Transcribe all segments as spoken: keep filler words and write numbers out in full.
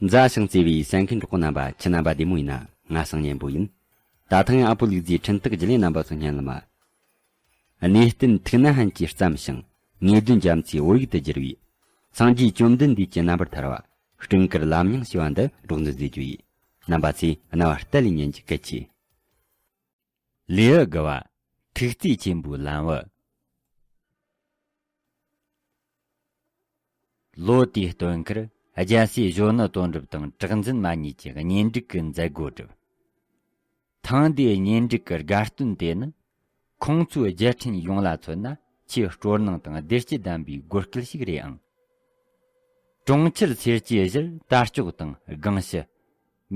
མཛའ་ཞིང་བརྩེ་བའི་གསན་མཁན་གྲོགས་པོ་རྣམ་པ། ཁྱེད་རྣམ་པ་བདེ་མོ་ཡིན་ན། ང་སང་གཉན་པོ་ཡིན། ད་ཐེངས་ཨ་ཕོ་ལུག་རྫིའི་འཕྲིན་སྟེགས་བརྒྱུད་ལས་རྣམ་པ་ཚོ་སྙན་ལ་མ། གནས་བརྟན་ཐུགས་ན་ཧན་གྱིས་བརྩམས་ཤིང་། ངེས་དོན་རྒྱ་མཚོའི་བོད་ཡིག་ཏུ་བསྒྱུར་བའི། སངས་རྒྱས་བཅོམ་ལྡན་འདས་ཀྱི་རྣམ་པར་ཐར་བ། སྤྲིན་དཀར་ལམ་རྙིང་ཞེས་པ་འདི་སྒྲོག་འདོན་མཛད་རྒྱུ་ཡིན། རྣམ་པ་ཚོས་རྣ་བ་གཏད་ལས་ཉན་རྒྱུ་གལ་ཆེ། ལེའུ་དགུ་བ། ཐུགས་བརྩེ་ཆེན་པོའི་ལམ་བུ། ལོ་དེའི་སྟོན་ཁར་རྒྱལ་སྲས་གཞོན་ནུ་དོན་གྲུབ་དང་གྲགས་འཛིན་མ་གཉིས་ཀྱིས་གཉེན་སྒྲིག་གི་མཛད་སྒོ་བསྒྲུབས། ཐེངས་འདིའི་གཉེན་སྒྲིག་གི་དགའ་སྟོན་དེ་ནི་ཁོང་ཚོའི་རྒྱལ་ཕྲན་ཡོངས་ལ་མཚོན་ན་ཆེས་སྤྲོ་སྣང་དང་བདེ་སྐྱིད་ལྡན་པའི་སྒོ་སྐལ་ཞིག་རེད་ཨང་། གྲོང་ཁྱེར་སེར་སྐྱའི་གཞིར་དར་ལྕོག་དང་སྒང་ཞུ།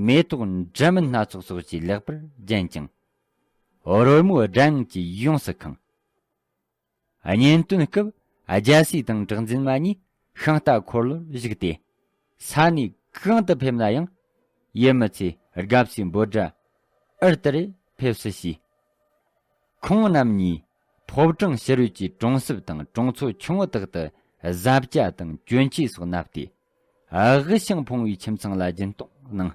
མེ་ཏོག་འདྲ་མིན་སྣ་ཚོགས་སོགས་ཀྱིས་ལེགས་པར་བརྒྱན་ཅིང་། རོལ་མོའི་སྒྲ་དབྱངས་ཀྱིས་ཡོངས་སུ་ཁེངས། གཉེན་སྟོན་སྐབས་རྒྱལ་སྲས་དང་གྲགས་འཛིན་མ་གཉིས་ཤིང་རྟ་འཁོར་ལོར་བཞུགས་ཏེ། ས་གནས་གང་དུ་ཕེབས་ན་ཡང་ཡུལ་མི་ཚོས་དགའ་བསུའི་འབོད་སྒྲ་ཨར་ཏི་རེ་ཕེབས་སུ་ཞུས། ཁོང་རྣམ་གཉིས་ཕོ་བྲང་ཕྱི་རོལ་གྱི་གྲོང་གསེབ་དང་གྲོང་ཚོ་ཆུང་ངུ་དག་ཏུ་བཟའ་བཅའ་དང་གྱོན་ཆས་སོགས་མནབས་ཏེ། དབུལ་ཞིང་ཕོངས་པའི་ཁྱིམ་ཚང་ལ་སྦྱིན་གཏོང་གནང་།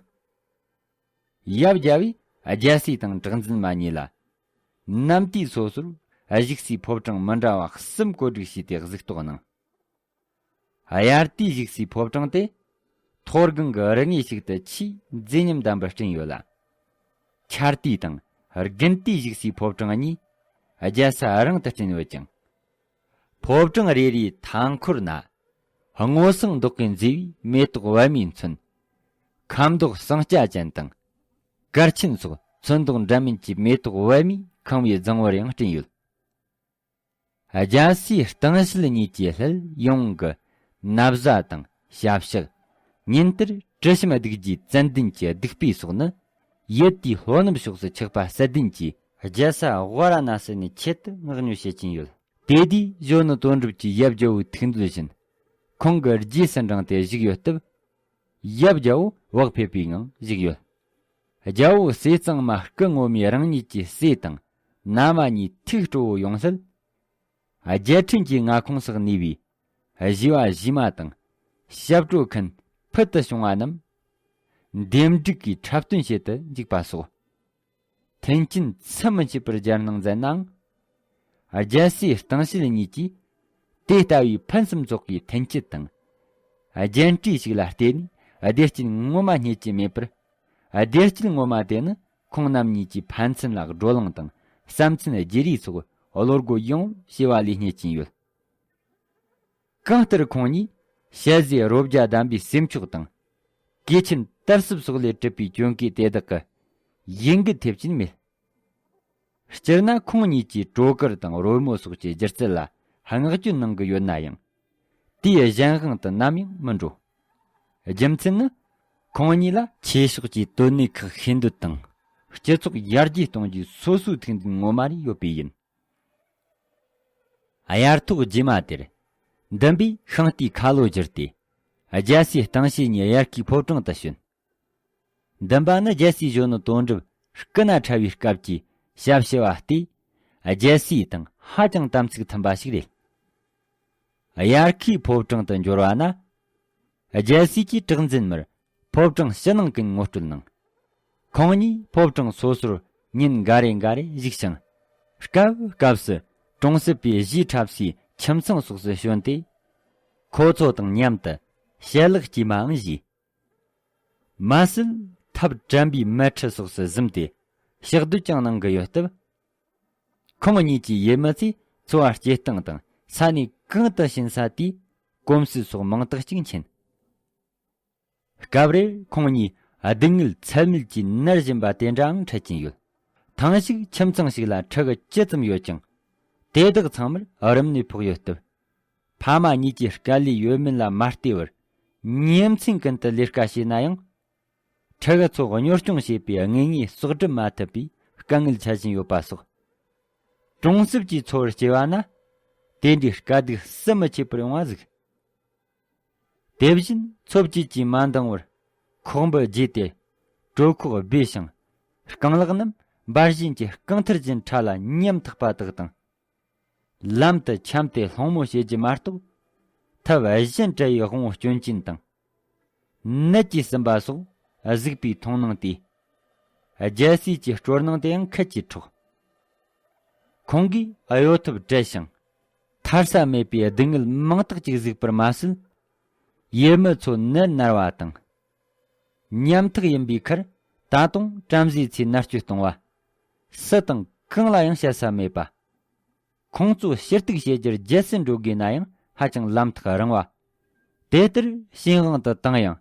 ཡབ་རྒྱལ་བོས་རྒྱལ་སྲས་དང་གྲགས་འཛིན་མ་གཉིས་ལ། གནམ་དུས་སོ་སོར་བཞུགས་སའི་ཕོ་བྲང་མི་འདྲ་བ་གསུམ་བཀོད་སྒྲིག་བྱས་ཏེ་གཟིགས་རྟོག་གནང་། དབྱར་དུས་བཞུགས་སའི་ཕོ་བྲང་དེ་མཐོ་སྒང་གི་རི་ངོས་ཤིག་ཏུ་ཆེས་མཛེས་ཉམས་ལྡན་པར་བསྐྲུན་ཡོད་ལ། ཆར་དུས་དང་དགུན་དུས་བཞུགས་སའི་ཕོ་བྲང་གཉིས་རྒྱལ་ས་རང་དུ་བསྐྲུན་ཡོད་ཅིང་། ཕོ་བྲང་རེ་རེའི་མཐའ་འཁོར་ན་སྔོ་སངས་མདོག་གིས་མཛེས་པའི་མེ་ཏོག་པད་མས་མཚོན། ཁ་མདོག་ཟངས་སྐྱ་ཅན་དང་། དཀར་ཆེན་སོགས་ཚོན་མདོག་འདྲ་མིན་གྱི་མེ་ཏོག་པད་མས་ཁེངས་པའི་རྫིང་བུར་ཡང་བསྐྲུན་ཡོད། རྒྱལ་སྲས་སྟེང་ཕྱེད་གཉིས་ཀྱི་སླད་ཡོངས་ཀྱི་ན་བཟའ་དང་ཞབས་ཕྱག་ཉིན་ལྟར་དྲི་ཞིམ་སྡིག་རྒྱུའི་ཙན་དན་གྱི་བདུག་སྤོས་སོགས་ནི། ཡུལ་དེའི་ལྷོ་ནུབ་ཕྱོགས་སུ་ཆགས་པ་སད་དིན་གྱིས་རྒྱལ་ས་ཝཱ་ར་ཎ་སི་ནས་ཆེད་དུ་མངགས་ཉོ་བྱེད་ཀྱིན་ཡོད། དེ་དུས་གཞོན་ནུ་དོན་གྲུབ་ཀྱིས་ཡབ་རྒྱལ་བོའི་ཐུགས་འདོད་བཞིན། ཁོང་གི་རྗེས་སུ་འབྲངས་ཏེ་བཞུགས་ཡོད་སྟབས། ཡབ་རྒྱལ་བོ་བག་ཕེབས་པའི་ངང་བཞུགས་ཡོད། རྒྱལ་བོ་ཟས་གཙང་མ་སྐུ་ངོ་མས་རང་ཉིད་ཀྱི་སྲས་དང་མནའ་མ་གཉིས་ཐུགས་སྤྲོ་བོ་ཡོང་སྲིད། རྒྱལ་ཕྲན་གྱི་མངའ་ཁོངས་སུ་གནས་པའི་གཞིས་པ་གཞིས་མ་དང་ཞབས་བྲོ་མཁན་ཕུལ་དུ་བྱུང་བ་རྣམས་འདེམས་སྒྲུག་གིས་འཁྲབ་སྟོན་བྱེད་དུ་འཇུག་པ་སོགས། མཐུན་རྐྱེན་ཚད་མི་ཆད་པར་སྦྱར་གནང་མཛད་ནའང་། རྒྱལ་སྲས་སྟེང་ཕྱེད་གཉིས་ཀྱིས་དེ་ལྟ་བུའི་ཕུན་སུམ་ཚོགས་པའི་མཐུན་རྐྱེན་དང་། རྒྱན་སྤྲས་ཤིག་ལ་བརྟེན་ནས་བདེ་སྐྱིད་ངོ་མ་རྙེད་ཀྱི་མེད་པར། བདེ་སྐྱིད་ངོ་མ་དེ་ནི་ཁོང་རྣམ་གཉིས་ཀྱི་ཕན་ཚུན་ལ་བགྲོ་གླེང་དང་བསམ་ཚུལ་བརྗེ་རེས་སོགས་བློ་སྒོ་ཡངས་པོ་བྱེད་པ་ལས་རྙེད་ཀྱིན་ཡོད། གང་ལྟར་ཁོང་གཉིས་ཞལ་ཟས་རོ་བརྒྱ་ལྡན་པའི་སྲས་མཆོག་དང་། གོས་ཆེན་དར་ཟབ་སོགས་ལས་གྲུབ་པའི་གྱོན་གོས་དེ་དག་གི་ཡིད་འགུལ་ཐེབས་ཀྱིན་མེད། སྤྱིར་ན་ཁོང་གཉིས་ཀྱིས་བྲོ་གར་དང་རོལ་མོ་སོགས་ཀྱི་སྒྱུ་རྩལ་ལ་བསྔགས་བརྗོད་གནང་གི་ཡོད་ན་ཡང་། དེའི་གཞན་དབང་དུ་ནམ་ཡང་མི་འགྲོ། རྒྱུ་མཚན་ནི། ཁོང་གཉིས་ལ་ཆོས་ཕྱོགས་ཀྱི་དོན་གནད་ཁག་ཤེས་འདོད་དང་། སྤྱི་ཚོགས་ཡར་རྒྱས་གཏོང་རྒྱུའི་སོ་སོའི་ཐུགས་འདུན་ངོ་མ་རེ་ཡོད་པས་ཡིན། དབྱར་ཐོག་རྗེས་མ་དེར། འདུན་པས་ཤིང་རྟའི་ཁ་ལོ་བསྒྱུར་ཏེ། རྒྱལ་སྲས་སྟེང་ཕྱེད་གཉིས་དབྱར་ཁའི་ཕོ་བྲང་དུ་བྱོན། འདུན་པ་ནི་རྒྱལ་སྲས་གཞོན་ནུ་དོན་གྲུབ་སྐུ་ན་ཕྲ་བའི་སྐབས་ཀྱི་ཞབས་ཕྱི་བ་སྟེ། རྒྱལ་སྲས་དང་ཧ་ཅང་དམ་ཚིག་མཐུན་པ་ཞིག་རེད། དབྱར་ཁའི་ཕོ་བྲང་དུ་འབྱོར་བ་ན། རྒྱལ་སྲས་ཀྱིས་གྲགས་འཛིན་མར་ཕོ་བྲང་ཕྱི་ནང་ཀུན་ངོ་སྤྲོད་གནང་། ཁོང་གཉིས་ཕོ་བྲང་སོ་སོར་ཉིན་འགའ་རེ་འགའ་རེ་བཞུགས་ཤིང་། སྐབས་སྐབས་སུ་གྲོང་གསེབ་པའི་གཞིས་འཁྲབ་སའི་ཁྱིམ་ཚང་སོགས་སུ་བྱོན་ཏེ། ཁོ་ཚོ་དང་མཉམ་དུ་ཞལ་ལག་སྐྱེལ་མའང་བྱས། མ་ཟད་ཐབ་གྲམ་པའི་མལ་ཁྲི་སོགས་སུ་གཟིམས་ཏེ་ཞག་སྡོད་ཀྱང་གནང་གི་ཡོད་སྟབས། ཁོང་གཉིས་ཀྱི་ཡུལ་མི་ཚོས་འཚོ་བ་སྐྱེལ་སྟངས་དང་ས་གནས་གང་དུ་ཕྱིན་ས་དེའི་གོམས་སྲོལ་སོགས་མང་དག་ཅིག་མཁྱེན། སྐབས་རེར་ཁོང་གཉིས་སྡུག་བསྔལ་ཚད་མེད་ཀྱིས་མནར་བཞིན་པ་དེ་འདྲའང་འཕྲད་ཀྱིན་ཡོད། ཐེངས་ཤིག་ཁྱིམ་ཚང་ཞིག་ལ་ཕྲུ་གུ་ཇི་ཙམ་ཡོད་ཀྱང་། དེ་དག་ཚང་མར་རིམས་ནད་ཕོག་ཡོད་སྟབས། ཕ་མ་གཉིས་ཀྱིས་དཀའ་ལས་ཡོད་མེད་ལ་མ་ལྟོས་པར་ཉིན་མཚན་ཀུན་ཏུ་ལས་ཀ་བྱས་ན་ཡང་། ཕྲུ་གུ་ཚོ་གཉོར་སྐྱོང་བྱེད་པའི་དངོས་ངེས་ཟོག་སྒྲུབ་མ་ཐུབ་པའི་དཀའ་ངལ་འཕྲད་བཞིན་ཡོད་པ་སོགས། གྲོང་གསེབ་ཀྱི་འཚོ་བར་སྐྱེལ་བ་ན། དེ་འདྲའི་དཀའ་སྡུག་བསུ་མི་ཆད་པར་ཡོང་བ་གཟིགས། དེ་བཞིན་འཚོ་བཅུད་ཀྱིས་མ་འདང་བར་ཁོག་འབུ་རྒྱས་ཏེ་གྲོད་ཁོག་སྦས་ཤིང་། རྐང་ལག་རྣམས་འབར་བཞིན་གྱི་རྐང་ཐེར་ཅན་ཁྲ་ལ་ཉམ་ཐག་པ་དག་དང་། ལམ་དུ་འཁྱམས་ཏེ་སློང་མོ་བྱེད་རྒྱུ་མ་གཏོགས། ཐབས་གཞན་བྲལ་བའི་དབང་པོ་སྐྱོན་ཅན་དང་། ནད་ཀྱིས་ཟིན་པ་སོགས་གཟིགས་པའི་མཐོང་སྣང་སྟེ། རྒྱལ་སྲས་ཀྱི་སྤྲོ་སྣང་དེ་ཡང་ཁད་ཀྱིས་འཕྲོག། ཁོང་གིས་གཡོ་ཐབས་བྲལ་ཞིང་ཐར་ས་མེད་པའི་སྡུག་བསྔལ་མང་དག་ཅིག་གཟིགས་པར་མ་ཟད། ཡུལ་མི་ཚོ་ནད་མནར་བ་དང་། ཉམ་ཐག་ཡིན་པའི་ཁར་ད་དུང་བྲམ་ཟེའི་ཚེ་མནར་གཅོད་གཏོང་བ། སུ་དང་གང་ལ་ཡང་བཤད་ས་མེད་པ། ཁོང་ཚོ་ཞུ་གཏུག་བྱེད་རྒྱུར་རྒྱལ་སྲིད་འགྲོ་དགོས་ན་ཡང་ཧ་ཅང་ལམ་ཐག་རིང་བ། དེ་ལྟར་ཞེན་དབང་དུ་བཏང་ཡང་།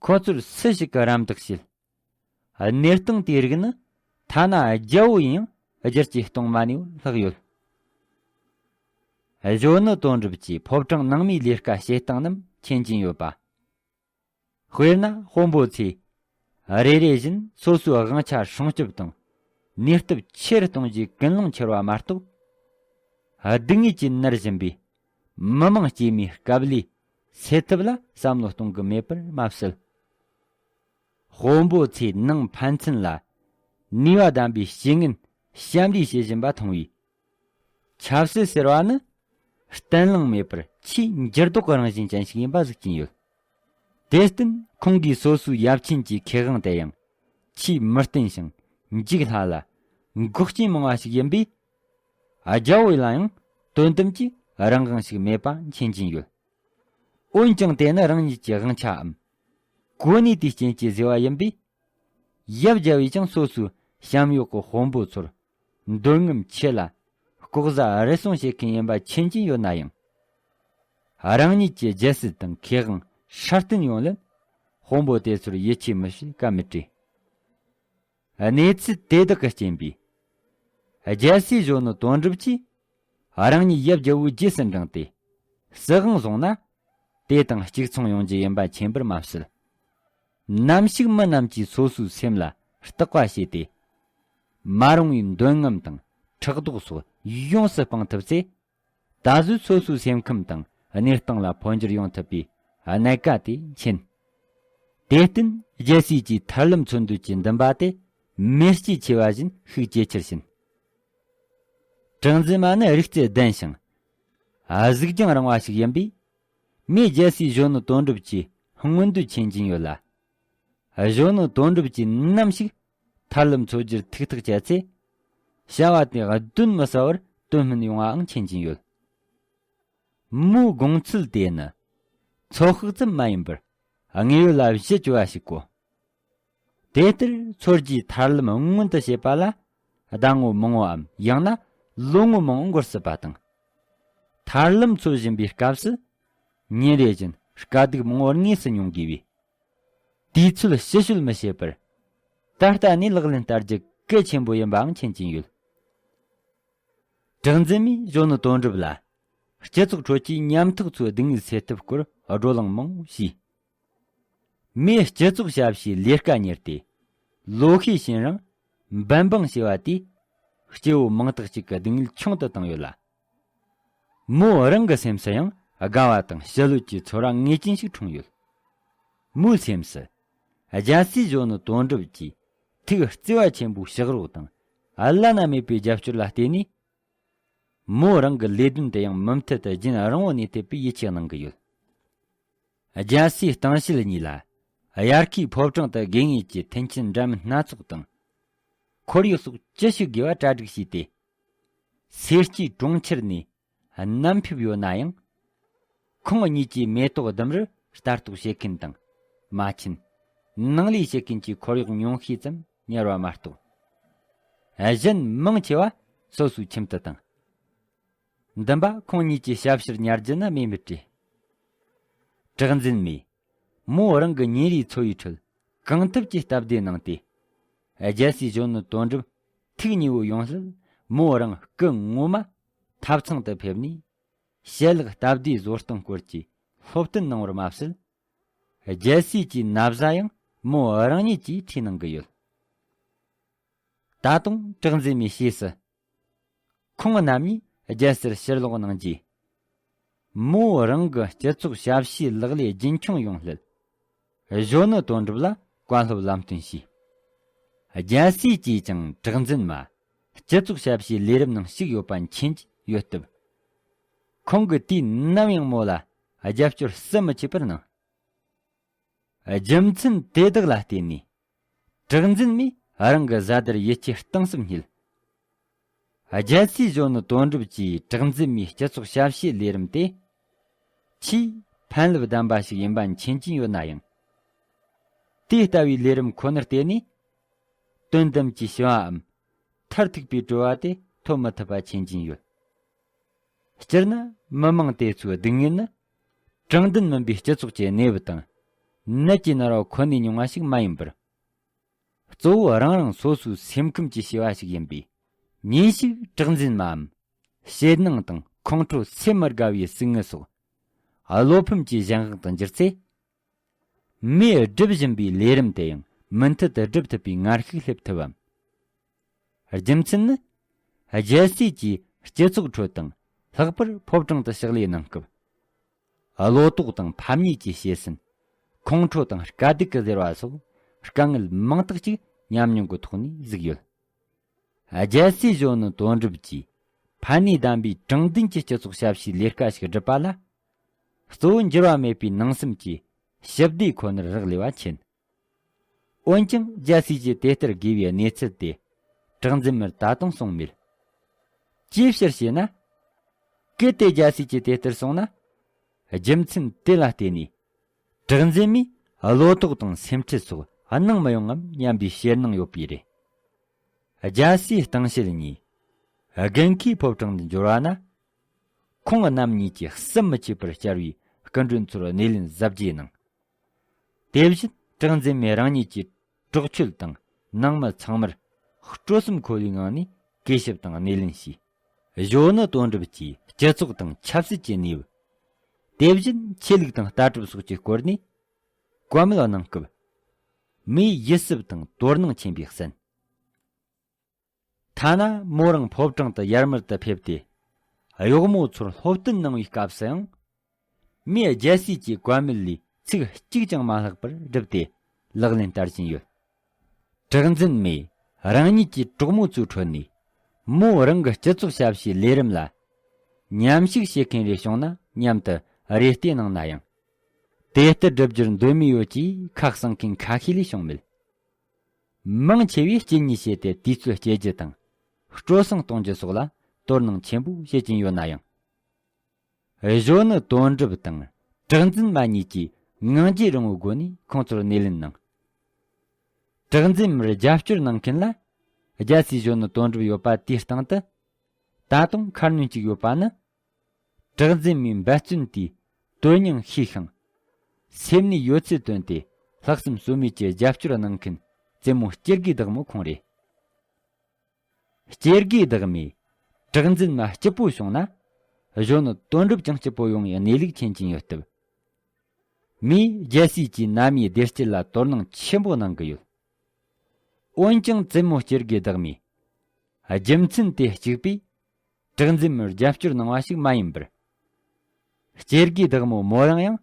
ཁོ་ཚོར་སུ་ཞིག་གིས་རམ་འདེགས་བྱེད། གནས་སྟངས་དེའི་རིགས་ནི་ཐ་ན་རྒྱལ་བོ་ཡིན་ཡང་བསྒྱུར་བཅོས་གཏོང་མ་ནུས་པར་ལྷག་ཡོད། གཞོན་ནུ་དོན་གྲུབ་ཀྱིས་ཕོ་བྲང་ནང་མིའི་ལས་ཀ་བྱེད་སྟངས་རྣམས་མཁྱེན་གྱིན་ཡོད་པ། དཔེར་ན་དཔོན་པོ་ཚོས་རེ་རེ་བཞིན་སོ་སོའི་དབང་ཆ་སྲུང་སྐྱོབ་དང་ནུས་སྟོབས་ཆེ་རུ་གཏོང་རྒྱུའི་ཀུན་སློང་འཆར་བ་མ་གཏོགས། སྡུག་བསྔལ་གྱིས་མནར་བཞིན་པའི་མི་མང་སྐྱེ་མིའི་སྐབས་ལས་སེལ་ཐབས་ལ་བསམ་བློ་གཏོང་གི་མེད་པར་མ་ཟད། དཔོན་པོ་ཚོས་ནང་ཕན་ཚུན་ལ་ནུས་པ་ལྡན་པའི་བྱེད་ངན་ཞབས་འདྲེན་བྱེད་བཞིན་པ་མཐོང་བས། ཆབ་སྲིད་ཟེར་བ་ནི་གཏན་ལངས་མེད་པར་ཆེས་འགྱུར་ལྡོག་གི་རང་བཞིན་ཅན་ཞིག་ཡིན་པ་གཟིགས་ཀྱིན་ཡོད། དེར་བརྟེན་ཁོང་གིས་སོ་སོའི་ཡབ་ཆེན་གྱི་ཁེ་དབང་དེ་ཡང་ཆེས་མི་བརྟན་ཞིང་འཇིག་སླ་ལ་འགོག་རྐྱེན་མང་བ་ཞིག་ཡིན་པས། རྒྱལ་བོ་ལ་ཡང་དོན་དམ་གྱི་རང་དབང་ཞིག་མེད་པ་མཁྱེན་གྱིན་ཡོད། འོན་ཀྱང་དེ་ནི་རང་ཉིད་ཀྱི་དབང་ཆའམ། གོ་གནས་དེའི་རྐྱེན་གྱིས་བཟོས་པ་ཡིན་པས། ཡབ་རྒྱལ་བོས་ཀྱང་སོ་སོའི་བྱམས་ཡོད་ཀྱི་དཔོན་པོ་ཚོར་འདོད་རྔམ་ཆེ་ལ་ལྐོག་ཟ་རུལ་སུངས་བྱེད་མཁན་ཡིན་པ་མཁྱེན་གྱིན་ཡོད་ན་ཡང་། རང་ཉིད་ཀྱི་རྒྱལ་སྲིད་དང་ཁེ་དབང་སྲ་བརྟན་ཡོང་ལེན་དཔོན་པོ་དེ་ཚོར་ཡིད་ཆེས་མི་བྱེད་ཀ་མེད་དྲིས། གནས་ཚུལ་དེ་དག་གི་རྐྱེན་པས། རྒྱལ་སྲས་གཞོན་ནུ་དོན་གྲུབ་ཀྱིས་རང་ཉིད་ཡབ་རྒྱལ་བོའི་རྗེས་སུ་འབྲངས་ཏེ། སྲིད་དབང་བཟུང་ན། དེ་དང་གཅིག་མཚུངས་ཡོང་རྒྱུ་ཡིན་པ་མཁྱེན་པར་མ་ཟད། ནམ་ཞིག་མི་རྣམས་ཀྱིས་སོ་སོའི་སེམས་ལ་བརྟག་པ་བྱས་ཏེ། མ་རུང་བའི་འདོད་རྔམ་དང་ཕྲག་དོག་སོགས་ཡོངས་སུ་སྤང་ཐུབ་ཚེ། ད་གཟོད་སོ་སོའི་སེམས་ཁམས་དང་གནས་སྟངས་ལ་འཕོ་འགྱུར་ཡོང་ཐུབ་པའི་གནད་ཀ་དེ་མཁྱེན། དེར་བརྟེན་རྒྱལ་སྲས་ཀྱིས་ཐར་ལམ་འཚོལ་འདོད་ཀྱི་འདུན་པ་དེ་མེ་ལྕེ་མཆེད་པ་བཞིན་ཤུགས་ཇེ་ཆེར་ཕྱིན། གྲགས་འཛིན་མ་ནི་རིག་རྩལ་ལྡན་ཞིང་། གཟུགས་རྒྱང་རིང་བ་ཞིག་ཡིན་པས། མོས་རྒྱལ་སྲས་གཞོན་ནུ་དོན་གྲུབ་ཀྱི་མངོན་འདོད་མཁྱེན་གྱིན་ཡོད་ལ། གཞོན་ནུ་དོན་གྲུབ་ཀྱིས་ནམ་ཞིག་ཐར་ལམ་འཚོལ་རྒྱུར་ཐུགས་ཐག་བཅད་ཚེ། བྱ་བ་དེ་གདོན་མི་ཟ་བར་དོན་སྨིན་ཡོང་བའང་མཁྱེན་གྱིན་ཡོད། མོའི་དགོངས་ཚུལ་དེ་ནི་ཚོད་དཔག་ཙམ་མ་ཡིན་པར་དངོས་ཡོད་ལ་གཞི་བཅོལ་བ་ཞིག་གོ། དེ་ལྟར་འཚོལ་རྒྱུའི་ཐར་ལམ་མངོན་དུ་བྱེད་པ་ལ་ཟླ་ངོ་མང་བོའམ་ཡང་ན་ལོ་ངོ་མང་བོ་འགོར་སྲིད་པ་དང་། ཐར་ལམ་འཚོལ་བཞིན་པའི་སྐབས་སུ་ཉིན་རེ་བཞིན་དཀའ་སྡུག་མང་བོ་དངོས་སུ་མྱོང་དགོས་པས། དུས་ཚོད་ཕྱི་བཤོལ་མི་བྱེད་པར་ད་ལྟ་ནས་ལག་ལེན་བསྟར་རྒྱུ་གལ་ཆེན་པོ་ཡིན་པའང་མཁྱེན་གྱིན་ཡོད། གྲགས་འཛིན་མས་གཞོན་ནུ་དོན་གྲུབ་ལ་སྤྱི་ཚོགས་ཁྲོད་ཀྱི་ཉམ་ཐག་ཚོའི་སྡུག་བསྔལ་སེལ་ཐབས་སྐོར་བགྲོ་གླེང་མང་བོ་བྱས། མོས་སྤྱི་ཚོགས་ཞབས་ཞུའི་ལས་ཀ་གཉེར་ཏེ། ལོ་ཤས་ཕྱིན་རིང་འབད་འབུངས་བྱས་པ་དེས་སྐྱེ་བོ་མང་དག་ཅིག་གི་སྡུག་བསྔལ་ཆུང་དུ་བཏང་ཡོད་ལ། མོ་རང་གི་སེམས་སུ་ཡང་དགའ་བ་དང་ཞི་ལྷོད་ཀྱི་ཚོར་བ་ངེས་ཅན་ཞིག་འཁྲུངས་ཡོད། མོའི་སེམས་སུ། རྒྱལ་སྲས་གཞོན་ནུ་དོན་གྲུབ་ཀྱི་ཐུགས་བརྩེ་བ་ཆེན་པོའི་ཕྱག་རོགས་དང་བླ་ན་མེད་པའི་རྒྱབ་སྐྱོར་ལ་བརྟེན་ནས། མོ་རང་གི་ལས་དོན་དེ་ཡང་མུ་མཐུད་དུ་རྒྱུན་རིང་བོ་གནས་ཐུབ་པའི་ཡིད་ཆེས་གནང་གི་ཡོད། རྒྱལ་སྲས་སྟངས་དཔྱལ་གཉིས་ལ་དབྱར་ཁའི་ཕོ་བྲང་དུ་དགོས་ངེས་ཀྱི་མཐུན་རྐྱེན་འདྲ་མིན་སྣ་ཚོགས་དང་། ཁོར་ཡུག་སོགས་ཅི་ཞིག་དགོས་པ་གྲ་སྒྲིག་བྱས་ཏེ། སེར་སྐྱའི་གྲོང་ཁྱེར་ནས་བསྣམས་ཕེབས་ཡོད་ན་ཡང་། ཁོང་གཉིས་ཀྱི་མེ་ཏོག་ལྡུམ་རར་ལྟ་རྟོག་བྱེད་མཁན་དང་མ་ཆེན། ནང་ལས་བྱེད་མཁན་གྱི་ཁོར་ཡུག་ཉུང་ཤས་ཙམ་ཉར་བ་མ་གཏོགས། གཞན་མང་ཆེ་བ་སོ་སོའི་ཁྱིམ་དུ་བཏང་། འདུན་པ་ཁོང་གཉིས་ཀྱི་ཞབས་ཕྱིར་ཉར་རྒྱུ་ནི་སྨོས་མེད་བྲིས། གྲགས་འཛིན་མས་མོ་རང་གི་ཉིན་རེའི་འཚོ་བའི་ཁྲོད་གང་ཐུབ་ཀྱིས་སྟབས་བདེ་གནང་སྟེ། རྒྱལ་སྲས་གཞོན་ནུ་དོན་གྲུབ་ཐུགས་མཉེས་པོ་ཡོང་སྲིད། མོ་རང་སྐུ་ངོ་མ་ཐབ་ཚང་དུ་ཕེབས་ནས་ཞལ་ལག་སྟབས་བདེའི་བཟོ་སྟངས་སྐོར་གྱི་སློབ་སྟོན་གནང་བར་མ་ཟད། རྒྱལ་སྲས་ཀྱི་ན་བཟའ་ཡང་མོ་རང་ཉིད་ཀྱིས་ཁྲིད་གནང་གི་ཡོད། ད་དུང་གྲགས་འཛིན་མའི་ཤེས་སུ། ཁོང་རྣམ་གཉིས་རྒྱལ་སར་ཕྱིར་ལོག་གནང་རྗེས། མོ་རང་གི་སྤྱི་ཚོགས་ཞབས་ཕྱིའི་ལག་ལེན་རྒྱུན་འཁྱོངས་ཡོང་སླད། གཞོན་ནུ་དོན་གྲུབ་ལ་བཀའ་སློབ་ལམ་སྟོན་བྱས། རྒྱལ་སྲས་ཀྱིས་ཀྱང་གྲགས་འཛིན་མ་སྤྱི་ཚོགས་ཞབས་ཕྱིའི་ལས་རིམ་ནང་ཞུགས་ཡོད་པ་མཁྱེན་གྱི་ཡོད་སྟབས། ཁོང་གིས་དུས་ནམ་ཡང་མོ་ལ་རྒྱབ་སྐྱོར་ཟད་མི་ཆད་པར་གནང་། རྒྱུ་མཚན་དེ་དག་ལ་བརྟེན་ནས། གྲགས་འཛིན་མས་རང་གི་བཟའ་ཟླར་ཡིད་ཆེས་གཏིང་ཟབ་བསྙད། རྒྱལ་སྲས་གཞོན་ནུ་དོན་གྲུབ་ཀྱིས་གྲགས་འཛིན་མའི་སྤྱི་ཚོགས་ཞབས་ཕྱིའི་ལས་རིམ་དེ། ཆེས་ཕན་རླབས་ལྡན་པ་ཞིག་ཡིན་པ་མཁྱེན་གྱིན་ཡོད་ན་ཡང་། དེ་ལྟ་བུའི་ལས་རིམ་ཁོ་ནར་བརྟེན་ནས། དོན་དམ་གྱི་ཞི་བའམ། མཐར་ཐུག་པའི་གྲོལ་བ་དེ་ཐོབ་མི་ཐུབ་པ་མཁྱེན་གྱིན་ཡོད། སྤྱིར་ན་མི་མང་དེ་ཚོའི་སྡུག་བསྔལ་ནི། དྲང་བདེན་མིན་པའི་སྤྱི་ཚོགས་ཀྱི་གནས་བབ་དང་། ནད་ཀྱིས་མནར་བ་ཁོ་ནས་མྱོང་བ་ཞིག་མ་ཡིན་པར། གཙོ་བོ་རང་རང་སོ་སོའི་སེམས་ཁམས་ཀྱི་བྱས་པ་ཞིག་ཡིན་པས། ཉིན་ཞིག་གྲགས་འཛིན་མའམ། ཞེད་སྣང་དང་ཁོང་ཁྲོ་སེམས་མི་དགའ་བའི་ཟུག་རྔུ་སོགས། བློ་ཕམ་གྱི་གཞན་དབང་དུ་འགྱུར་ཚེ། མིས་སྒྲུབ་བཞིན་པའི་ལས་རིམ་དེ་ཡང་མུ་མཐུད་དུ་སྒྲུབ་ཐུབ་པའི་ངར་ཤུགས་སླེབས་ཐུབ་བམ། རྒྱུ་མཚན་ནི། རྒྱལ་སྲས་ཀྱིས་སྤྱི་ཚོགས་ཁྲོད་དང་ལྷག་པར་ཕོ་བྲང་དུ་ཕྱག་ལས་གནང་སྐབས། བློ་དོགས་དང་ཕམ་ཉེས་ཀྱི་བྱེད་སེམས། ཁོང་ཁྲོ་དང་དཀའ་སྡུག་གི་ཟེར་བ་སོགས་དཀའ་ངལ་མང་དག་ཅིག་ཉམས་མྱོང་གི་ཐོག་ནས་གཟིགས་ཡོད། རྒྱལ་སྲས་གཞོན་ནུ་དོན་གྲུབ་ཀྱིས་ཕན་ནུས་ལྡན་པའི་དྲང་བདེན་གྱི་སྤྱི་ཚོགས་ཞབས་ཕྱིའི་ལས་ཀ་ཞིག་བསྒྲུབས་པ་ལ། གཙོ་བོ་འགྱུར་བ་མེད་པའི་ནང་སེམས་ཀྱི་ཞི་བདེ་ཁོ་ནར་རག་ལས་པ་མཁྱེན། འོན་ཀྱང་རྒྱལ་སྲས་ཀྱིས་དེ་ལྟར་དགོས་པའི་གནས་ཚུལ་དེ་གྲགས་འཛིན་མར་ད་དུང་གསུངས་མེད། ཅིའི་ཕྱིར་ཞེ་ན། གལ་ཏེ་རྒྱལ་སྲས་ཀྱིས་དེ་ལྟར་གསུངས་ན། རྒྱུ་མཚན་དེ་ལ་བརྟེན་ནས། གྲགས་འཛིན་མས་བློ་དོགས་དང་སེམས་ཁྲལ་སོགས་སྣང་མི་ཡོང་ངམ་སྙམ་པའི་ཞེད་སྣང་ཡོད་པས་རེད། རྒྱལ་སྲས་སྟེང་ཤེད་གཉིས། དགུན་ཁའི་ཕོ་བྲང་དུ་འབྱོར་བ་ན། ཁོང་རྣམ་གཉིས་ཀྱིས་བསམ་མི་ཁྱབ་པར་བཅར་བའི་སྐུ་མགྲོན་ཚོར་སྣེ་ལེན་གཟབ་རྒྱས་གནང་། དེ་བཞིན་གྲགས་འཛིན་མས་རང་ཉིད་ཀྱི་གྲོགས་ཆོད་དང་ནང་མི་ཚང་མར་སྤྲོ་སེམས་འཁོལ་བའི་ངང་ནས་གུས་ཞབས་དང་སྣེ་ལེན་བྱས། གཞོན་ནུ་དོན་གྲུབ་ཀྱིས་སྤྱི་ཚོགས་དང་ཆབ་སྲིད་ཀྱི་གནས་བབ། དེ་བཞིན་ཆོས་ལུགས་དང་ལྟ་གྲུབ་སོགས་ཀྱི་སྐོར་ནས་བཀའ་མོལ་གནང་སྐབས། མོས་ཡིད་སྲིབ་དང་དོ་སྣང་ཆེན་པོས་གསན། ཐ་ན་མོ་རང་ཕོ་བྲང་དུ་ཡར་མར་དུ་ཕེབས་ཏེ། གཡོག་མོ་ཚོར་སློབ་སྟོན་གནང་བའི་སྐབས་སུ་ཡང་། མོས་རྒྱལ་སྲས་ཀྱི་བཀའ་མོལ་ལས་ཚིག་གཅིག་ཀྱང་མ་ལྷག་པར་བསྒྲུབས་ཏེ་ལག་ལེན་བསྟར་བཞིན་ཡོད། གྲགས་འཛིན་མས་རང་ཉིད་ཀྱི་གྲོགས་མོ་ཚོའི་ཁྲོད་ནས་མོ་རང་གི་སྤྱི་ཚོགས་ཞབས་ཕྱིའི་ལས་རིམ་ལ་མཉམ་ཞུགས་བྱེད་མཁན་རེ་བྱུང་ན་སྙམ་དུ་རེ་ལྟོས་གནང་ན་ཡང་། དེ་ལྟར་བསྒྲུབ་རྒྱུར་འདོད་མོས་ཡོད་ཅེས་ཁ་གསང་མཁན་ཁ་ཤས་ལས་བྱུང་མེད། མང་ཆེ་བས་སྐྱིད་ཉིད་བྱས་ཏེ་དུས་ཚོད་སྐྱེལ་རྒྱུ་དང་སྤྲོ་གསེང་གཏོང་རྒྱུ་སོགས་ལ་དོ་སྣང་ཆེན་པོ་བྱེད་ཀྱིན་ཡོད་ན་ཡང་། གཞོན་ནུ་དོན་གྲུབ་དང་གྲགས་འཛིན་མ་གཉིས་ཀྱིས་ངང་རྒྱུད་རིང་བོའི་སྒོ་ནས་ཁོང་ཚོར་སྣེ་ལེན་གནང་། གྲགས་འཛིན་མར་རྒྱབ་སྐྱོར་གནང་མཁན་ལ་རྒྱལ་སྲས་གཞོན་ནུ་དོན་གྲུབ་ཡོད་པ་དེའི་སྟེང་དུ། ད་དུང་ཁ་སྣོན་གཅིག་ཡོད་པ་ནི། གྲགས་འཛིན་མའི་འབད་བརྩོན་དེའི་དོན་སྙིང་ཤེས་ཤིང་། སེམས་ནས་ཡོད་ཚད་བཏོན་ཏེ་ལྷག་བསམ་ཟོལ་མེད་ཀྱི་རྒྱབ་སྐྱོར་གནང་མཁན་བཙུན་མོ་སྐྱེ་དགུའི་བདག་མོ་ཁོང་རེད། སྐྱེ་དགུའི་བདག་མོས་གྲགས་འཛིན་མ་སྐྱིད་པོ་བྱུང་ན། གཞོན་ནུ་དོན་གྲུབ་ཀྱང་སྐྱིད་པོ་ཡོང་བའི་གནས་ལུགས་མཁྱེན་གྱིན་ཡོད་སྟབས། མོས་རྒྱལ་སྲས་ཀྱི་ནད་མུག་བདེ་སྐྱིད་ལ་དོ་སྣང་ཆེན་པོ་གནང་གི་ཡོད། འོན་ཀྱང་བཙུན་མོ་སྐྱེ་དགུའི་བདག་མོས། རྒྱུ་མཚན་དེ་གཅིག་པས་གྲགས་འཛིན་མར་རྒྱབ་སྐྱོར་གནང་བ་ཞིག་མ་ཡིན་པར། སྐྱེ་དགུའི་བདག་མོ་མོ་རང་ཡང་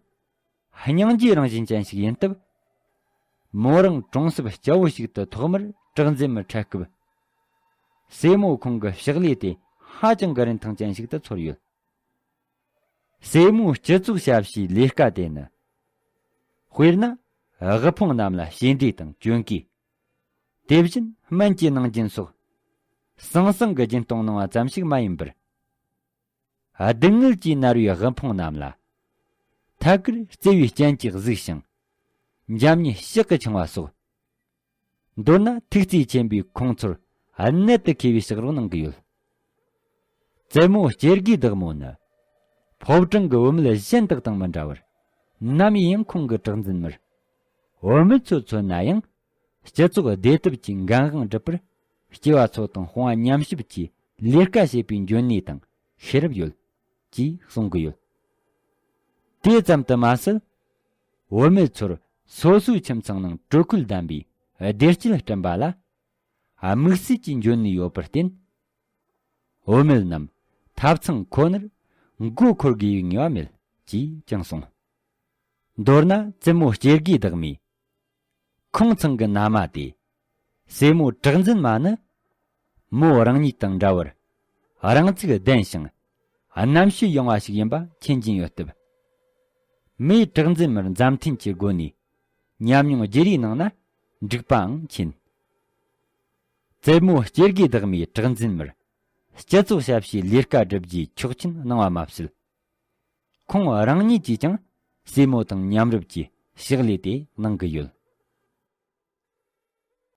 སྙིང་རྗེ་རང་བཞིན་ཅན་ཞིག་ཡིན་སྟབས། མོ་རང་གྲོང་གསེབ་སྐྱ་བོ་ཞིག་ཏུ་ཐོག་མར་གྲགས་འཛིན་མར་འཕྲད་སྐབས། སྲས་མོ་ཁོང་གི་ཕྱག་ལས་དེ་ཧ་ཅང་གི་རིན་ཐང་ཅན་ཞིག་ཏུ་ཚོར་ཡོད། སྲས་མོའི་སྤྱི་ཚོགས་ཞབས་ཕྱིའི་ལས་ཀ་དེ་ནི། དཔེར་ན། དབུལ་ཕོངས་རྣམས་ལ་ཞེ་འགྲས་དང་གྱོན་གོས། དེ་བཞིན་སྨན་གྱི་ནང་རྒྱན་སོགས། ཟང་ཟིང་གི་སྦྱིན་གཏོང་གནང་བ་ཙམ་ཞིག་མ་ཡིན་པར། སྡུག་བསྔལ་གྱིས་མནར་བའི་དབུལ་ཕོངས་རྣམས་ལ། ཐད་ཀར་བརྩེ་བའི་སྤྱན་གྱིས་གཟིགས་ཤིང་། འཇམ་མཉེན་ཕྱག་གིས་འཆང་བ་སོགས། མདོར་ན་ཐུགས་བརྩེ་ཆེན་པོས་ཁོང་ཚོར་གནད་དུ་འཁེལ་བའི་ཕྱག་རོགས་གནང་གི་ཡོད། བཙུན་མོ་སྐྱེ་དགུའི་བདག་མོ་ནི། ཕོ་བྲང་གི་བུད་མེད་གཞན་དག་དང་མི་འདྲ་བར། ནམ་ཡིན་ཡང་ཁོང་གི་གྲགས་འཛིན་མར། བུད་མེད་ཚོ་མཚོན་ན་ཡང་། སྤྱི་ཚོགས་བདེ་ཐབས་ཀྱི་འགན་དབང་སྒྲུབ་པར། སྐྱེ་བ་ཚོ་དང་དཔུང་བ་མཉམ་གཤིབ་ཀྱིས་ལས་ཀ་བྱེད་པའི་འཇོན་ནུས་དང་ཤེས་རབ་ཡོད། ཅེས་གསུང་གི་ཡོད། དེ་ཙམ་དུ་མ་ཟད། བུད་མེད་ཚོར་སོ་སོའི་ཁྱིམ་ཚང་ནང་དྲོད་ཁོལ་ལྡན་པའི་བདེ་སྐྱིད་བསྐྲུན་པ་ལ། དམིགས་བསལ་གྱི་འཇོན་ནུས་ཡོད་པར་བརྟེན། བུད་མེད་རྣམས་ཐབ་ཚང་ཁོ་ནར་མགོ་འཁོར་དགོས་པའི་ངེས་པ་མེད། ཅེས་ཀྱང་གསུངས། མདོར་ན་བཙུན་མོ་སྐྱེ་དགུའི་བདག་མོས། ཁོང་ཚང་གི་མནའ་མ་དེ། སྲས་མོ་གྲགས་འཛིན་མ་ནི། མོ་རང་ཉིད་དང་འདྲ་བར། རང་ཚུགས་ལྡན་ཞིང་། རྣམ་དཔྱོད་ཡངས་པ་ཞིག་ཡིན་པ་མཁྱེན་གྱིན་ཡོད་སྟབས། མོས་གྲགས་འཛིན་མར་མཛའ་མཐུན་གྱི་སྒོ་ནས། ཉམས་མྱོང་བརྗེ་རེས་གནང་ན་འགྲིག་པའང་མཁྱེན། རྩེད་མོ་སྐྱེ་དགུའི་བདག་མོའི་གྲགས་འཛིན་མིར། སྤྱི་ཚོགས་ཞབས་ཞུའི་ལས་ཀ་སྒྲུབ་རྒྱུའི་ཆོག་མཆན་གནང་བ་མ་ཟད། ཁོང་རང་ཉིད་ཀྱིས་ཀྱང་སྲས་མོ་དང་མཉམ་རུབ་ཀྱིས་ཕྱག་ལས་དེ་གནང་གི་ཡོད།